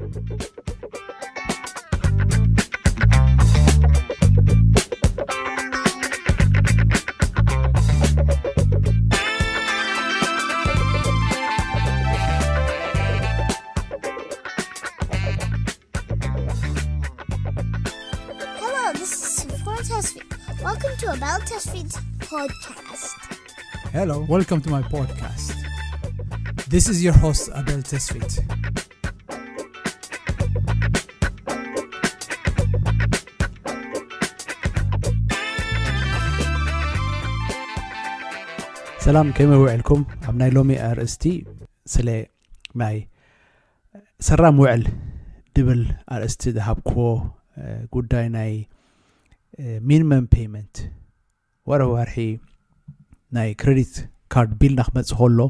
Hello, this is Sufwan Tasfit. Welcome to Abel Tasfit podcast. Hello, welcome to my podcast. This is your host, Abel Tesfit. ሰላም፣ ከመይ ውዕልኩም? ኣብ ናይ ሎሚ ኣርእስቲ ስለ ናይ ሰራም ውዕል ድብል ኣርእስቲ ዝሃብክዎ ጉዳይ ናይ ሚኒመም ፔይመንት ወርሒ ወርሒ ናይ ክሬዲት ካርድ ቢልና ክመፅእ ከሎ፣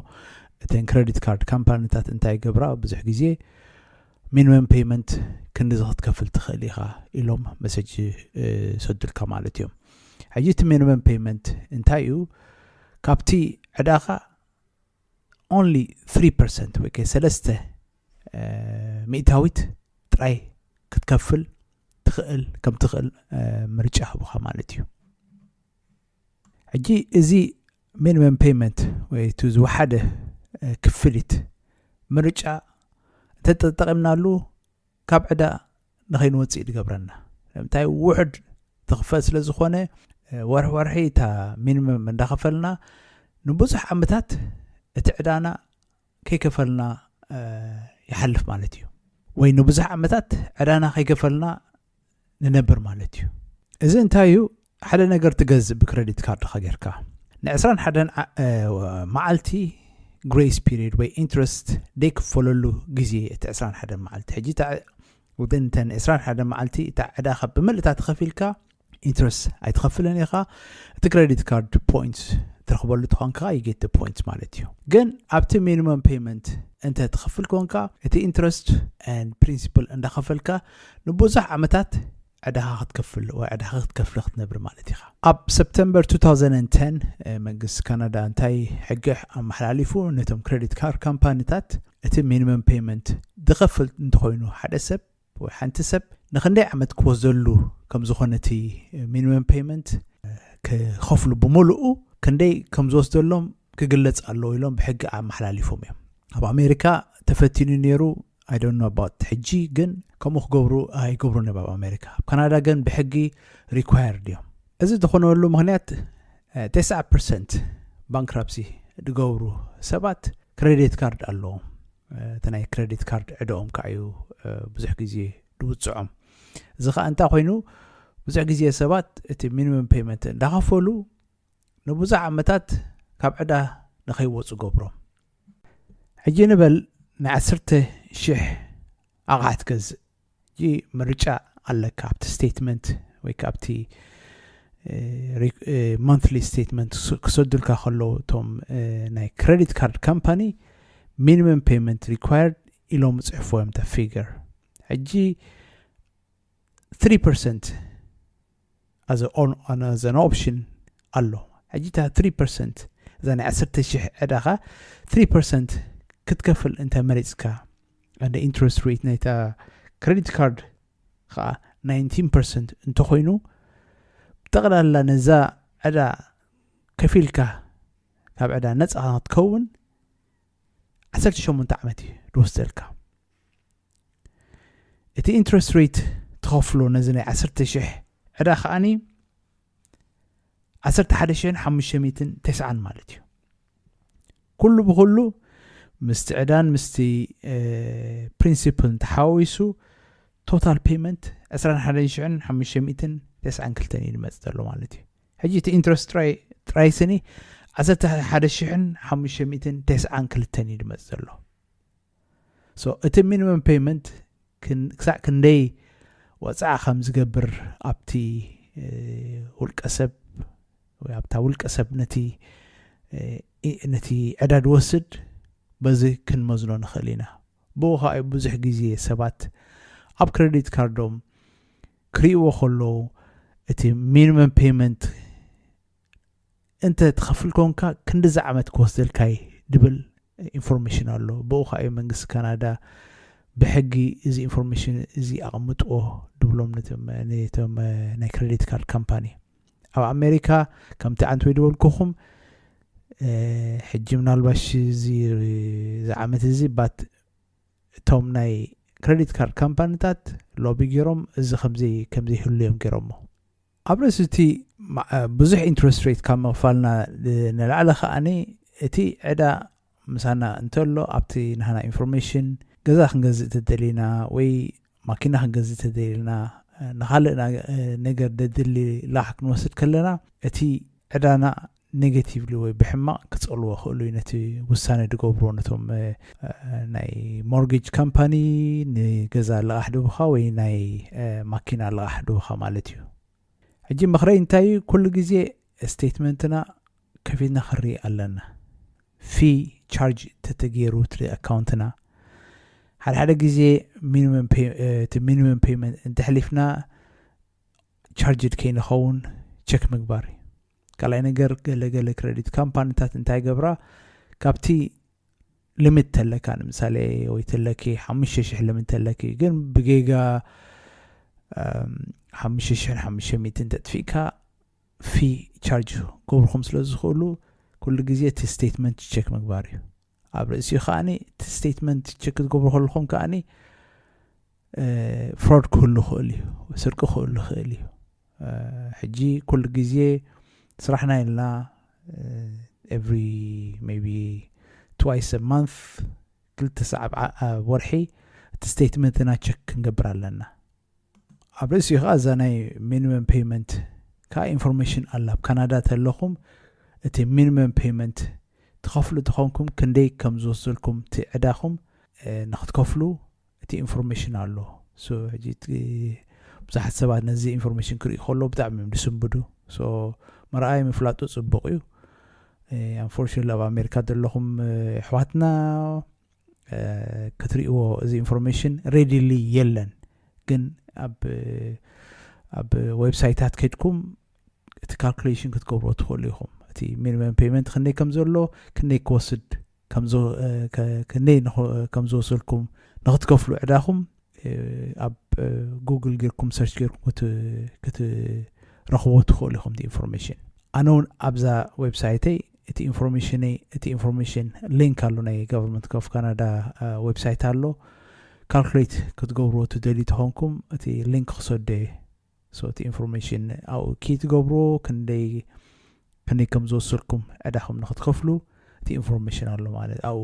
እተን ክሬዲት ካርድ ካምፓኒታት እንታይ ይገብራ? ብዙሕ ግዜ ሚኒመም ፔይመንት ክንድዚ ክትከፍል ትኽእል ኢኻ ኢሎም መሰጅ ሰዱልካ ማለት እዮም። ሕጂ እቲ ሚኒመም ፔይመንት እንታይ እዩ? ካብቲ ዕዳኻ only three percent ወይ ከ ሰለስተ ሚእታዊት ጥራይ ክትከፍል ትኽእል ከም ትኽእል ምርጫ ሂቡኻ ማለት እዩ። ሕጂ እዚ ሚኒመም ፔይመንት ወይ እቲ ዝወሓደ ክፍሊት ምርጫ እንተተጠቒምናሉ ካብ ዕዳ ንኸይንወፅእ ዝገብረና። ንምንታይ? ውሕድ ትኽፈል ስለ ዝኾነ ወርሒ ወርሒ እታ ሚኒመም እንዳኸፈልና ንብዙሕ ዓመታት እቲ ዕዳና ከይከፈልና ይሓልፍ ማለት እዩ። ወይ ንብዙሕ ዓመታት ዕዳና ከይከፈልና ንነብር ማለት እዩ። እዚ እንታይ እዩ? ሓደ ነገር ትገዝእ ብክሬዲት ካርድኻ ጌርካ ን ዕስራን ሓደን መዓልቲ ግሬስ ፒሪድ ወይ ኢንትረስት ዘይክፈለሉ ግዜ፣ እቲ ዕስራን ሓደን መዓልቲ። ሕጂ እተን ዕስራን ሓደን መዓልቲ እታ ዕዳኻ ብምልእታ ተኸፊልካ ኢንትረስት ኣይትኸፍልን ኢኻ። እቲ ክሬዲት ካርድ ፖይንትስ ትረኽበሉ ትኾንካ ይጌት ፖይንትስ ማለት እዩ። ግን ኣብቲ ሚኒመም ፔይመንት እንተ ትኸፍል ኮንካ እቲ ኢንትረስት ን ፕሪንሲፕል እንዳኸፈልካ ንብዙሕ ዓመታት ዕዳኻ ክትከፍል ወይ ዕዳኻ ክትከፍል ክትነብር ማለት ኢኻ። ኣብ ሰፕተምበር two thousand and ten መንግስቲ ካናዳ እንታይ ሕጊ ኣመሓላሊፉ? ነቶም ክሬዲት ካርድ ካምፓኒታት እቲ ሚኒመም ፔይመንት ዝኸፍል እንተኾይኑ ሓደ ሰብ ወይ ሓንቲ ሰብ ንክንደይ ዓመት ክወስደሉ ከም ዝኾነ እቲ ሚኒመም ፔይመንት ክኸፍሉ ብምሉኡ ክንደይ ከም ዝወስደሎም ክግለጽ ኣለዎ ኢሎም ብሕጊ ኣመሓላሊፎም እዮም። ኣብ ኣሜሪካ ተፈቲኑ ነይሩ። I don't know about ሕጂ ግን ከምኡ ክገብሩ ኣይገብሩን እዮም ኣብ ኣሜሪካ። ኣብ ካናዳ ግን ብሕጊ ሪኳየርድ እዮም። እዚ ዝኾነሉ ምኽንያት ተስዓ ፐርሰንት ባንክራፕሲ ዝገብሩ ሰባት ክሬዲት ካርድ ኣለዎም። እቲ ናይ ክሬዲት ካርድ ዕዳኦም ከዓ እዩ ብዙሕ ግዜ ዝውፅዖም። እዚ ከዓ እንታይ ኮይኑ ብዙሕ ግዜ ሰባት እቲ ሚኒመም ፔይመንት እንዳኸፈሉ ንብዙሕ ዓመታት ካብ ዕዳ ንኸይወፁ ገብሮም። ሕጂ ንበል ናይ ዓሰርተ ሽሕ ኣቕሓ ትገዝእ። ሕጂ ምርጫ ኣለካ። ኣብቲ ስቴትመንት ወይ ካብቲ ሞንትሊ ስቴትመንት ክሰዱልካ ከለዉ እቶም ናይ ክሬዲት ካርድ ካምፓኒ ሚኒመም ፔይመንት ሪኳየርድ ኢሎም ፅሕፎ እዮም ፊገር። ሕጂ three percent as an option ኣሎ። ሕጂ እታ three percent እዛ ናይ ዓሰርተ ሽሕ ዕዳኻ three percent ክትከፍል እንተ መሪፅካ እንደ ኢንትረስት ሬት ናይታ ክሬዲት ካርድ ከዓ nineteen percent እንተኮይኑ ብጠቕላላ ነዛ ዕዳ ከፊልካ ካብ ዕዳ ነፃ ክትከውን ዓሰርተ ሸሞንተ ዓመት እዩ ዝወስደልካ። እቲ ኢንትረስት ሬት ትኸፍሎ ነዚ ናይ ዓሰርተ ሽሕ ዕዳ ከዓኒ ዓሰርተ ሓደ ሽሕን ሓሙሽተ ሚእትን ተስዓን ማለት እዩ። ኩሉ ብኩሉ ምስቲ ዕዳን ምስቲ ፕሪንሲፕልን ተሓዋዊሱ ቶታል ፔይመንት ዕስራን ሓደን ሽሕን ሓሙሽተ ሚእትን ተስዓን ክልተን እዩ ዝመፅ ዘሎ ማለት እዩ። ሕጂ እቲ ኢንትረስት ጥራይ ስኒ ዓሰርተ ሓደ ሽሕን ሓሙሽተ ሚእትን ተስዓን ክልተን እዩ ዝመፅ ዘሎ። So እቲ ሚኒመም ፔይመንት ክሳዕ ክንደይ ወፃኢ ከም ዝገብር ኣብቲ ውልቀ ሰብ ወይ ኣብታ ውልቀ ሰብ ነቲ ነቲ ዕዳ ዝወስድ በዚ ክንመዝኖ ንኽእል ኢና። ብኡ ከዓ ብዙሕ ግዜ ሰባት ኣብ ክሬዲት ካርዶም ክርእይዎ ከለዉ እቲ ሚኒመም ፔይመንት እንተ ትኸፍል ኮንካ ክንድዚ ዓመት ክወስደልካይ ድብል ኢንፎርሜሽን ኣሎ። ብኡ ከዓ እዩ መንግስቲ ካናዳ ብሕጊ እዚ ኢንፎርሜሽን እዚ ኣቐምጥዎ ድብሎም ነቶም ናይ ክሬዲት ካርድ ካምፓኒ ኣብ ኣሜሪካ። ከምቲ ኣንቲ ወይ ድበልኩኹም ሕጂ ምናልባሽ እዚ ዝዓመት እዚ ባት እቶም ናይ ክሬዲት ካርድ ካምፓኒታት ሎቢ ገይሮም እዚ ከምዘይ ከምዘይህሉ እዮም ገይሮሞ። ኣብ ርእሲ እቲ ብዙሕ ኢንትረስት ሬት ካብ ምኽፋልና ንላዕሊ ከዓኒ እቲ ዕዳ ምሳና እንተሎ ኣብቲ ናህና ኢንፎርሜሽን ገዛ ክንገዝእ ተደሊና ወይ ማኪና ክንገዝእ ተደሊና ንኻልእ ነገር ደድሊ ላሕ ክንወስድ ከለና እቲ ዕዳና ኔጋቲቭሊ ወይ ብሕማቕ ክጸልዎ ክእሉ እዩ ነቲ ውሳነ ድገብርዎ ነቶም ናይ ሞርጌጅ ካምፓኒ ንገዛ ልቓሕ ድብኻ ወይ ናይ ማኪና ልቓሕ ድብኻ ማለት እዩ። ሕጂ ምኽረይ እንታይ እዩ? ኩሉ ግዜ ስቴትመንትና ከፊትና ክንርኢ ኣለና። ፊ ቻርጅ ተተገይሩ እቲ ኣካውንትና ሓደ ሓደ ግዜ እቲ ሚኒመም ፔመንት እንተሕሊፍና ቻርጅድ ከይንኸውን ቸክ ምግባር እዩ። ካልኣይ ነገር ገለገለ ክሬዲት ካምፓኒታት እንታይ ገብራ ካብቲ ሊሚት ተለካ ንምሳሌ ወይ ተለኪ ሓሙሽተ ሽሕ ሊሚት ተለኪ ግን ብጌጋ ሓሙሽተ ሽሕን ሓሙሽተ ሚእትን ተጥፊእካ ፊ ቻርጅ ክገብርኹም ስለ ዝኽእሉ ኩሉ ግዜ እቲ ስቴትመንት ቸክ ምግባር እዩ። ኣብ ርእሲኡ ከዓኒ እቲ ስቴትመንት ቸክ ክትገብሩ ከለኹም ከዓኒ ፍሮድ ክህሉ ክእል እዩ፣ ስርቂ ክህሉ ክእል እዩ። ሕጂ ኩሉ ግዜ ስራሕና ኢልና every maybe twice a month ክልተ ሰዓብ ወርሒ እቲ ስቴትመንትና ቸክ ክንገብር ኣለና። ኣብ ርእሲኡ ከዓ እዛ ናይ ሚኒመም ፔመንት ከዓ ኢንፎርሜሽን ኣላ። ኣብ ካናዳ ተለኹም እቲ ሚኒመም ፔመንት ትኸፍሉ ተኾንኩም ክንደይ ከም ዝወስድልኩም እቲ ዕዳኹም ንክትከፍሉ እቲ ኢንፎርሜሽን ኣሎ። ሕጂ ብዙሓት ሰባት ነዚ ኢንፎርሜሽን ክርኢ ከሎ ብጣዕሚ እዮም ዝስንብዱ። መርኣይ ምፍላጡ ፅቡቅ እዩ። ኣንፎርቹኔትሊ ኣብ ኣሜሪካ ዘለኹም ኣሕዋትና ክትሪእዎ እዚ ኢንፎርሜሽን ሬዲሊ የለን፣ ግን ኣብ ኣብ ዌብሳይታት ከድኩም እቲ ካልኩሌሽን ክትገብርዎ ትኽእሉ ኢኹም። እቲ ሚኒመም ፔመንት ክንደይ ከም ዘሎ ክንደይ ክወስድ ክንደይ ከም ዝወሰድኩም ንክትከፍሉ ዕዳኹም ኣብ ጉግል ጌርኩም ሰርች ጌርኩም ክትረኽብዎ ትኽእሉ ኢኹም ኢንፎርሜሽን። ኣነ እውን ኣብዛ ዌብሳይተይ እቲ ኢንፎርሜሽነይ እቲ ኢንፎርሜሽን ሊንክ ኣሎ ናይ ጋቨርንመንት ኦፍ ካናዳ ዌብሳይት ኣሎ። ካልኩሌት ክትገብርዎ ትደልዩ ተኾንኩም እቲ ሊንክ ክሰዶ እየ። እቲ ኢንፎርሜሽን ኣብኡ ኪ ትገብርዎ ክንደይ ክንደይ ከም ዝወሰድኩም ዕዳኹም ንክትከፍሉ እቲ ኢንፎርሜሽን ኣሎ ማለት ኣብኡ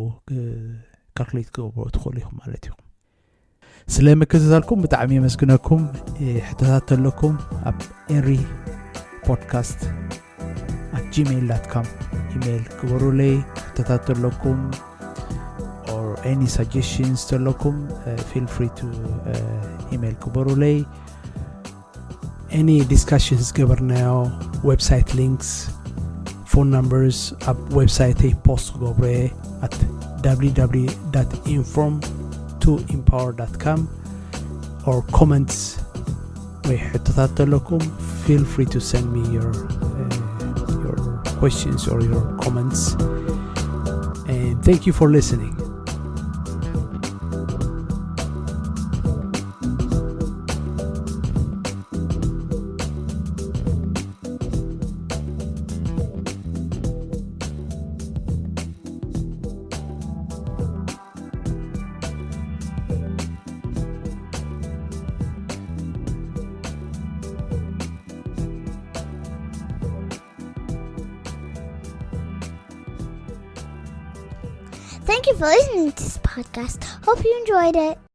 ካልኩሌት ክትገብርዎ ትኽእሉ ኢኹም ማለት ኢኹም። ስለ ምክትታልኩም ብጣዕሚ የመስግነኩም። ሕቶታት ተለኩም ኣብ ኤሪ ፖድካስት at gmail dot com ኢሜይል ግበሩለይ። ሕቶታት ተለኩም or any suggestions ተለኩም feel free to ኢሜይል ግበሩለይ። Any discussions ገበርናዮ website links phone numbers ኣብ ዌብሳይተይ ፖስት ክገብሮ እየ at www dot inform to empower dot com or comments ወይ ሕቶታት ተለኩም feel free to send me your uh, your questions or your comments and thank you for listening. Thank you for listening to this podcast. Hope you enjoyed it.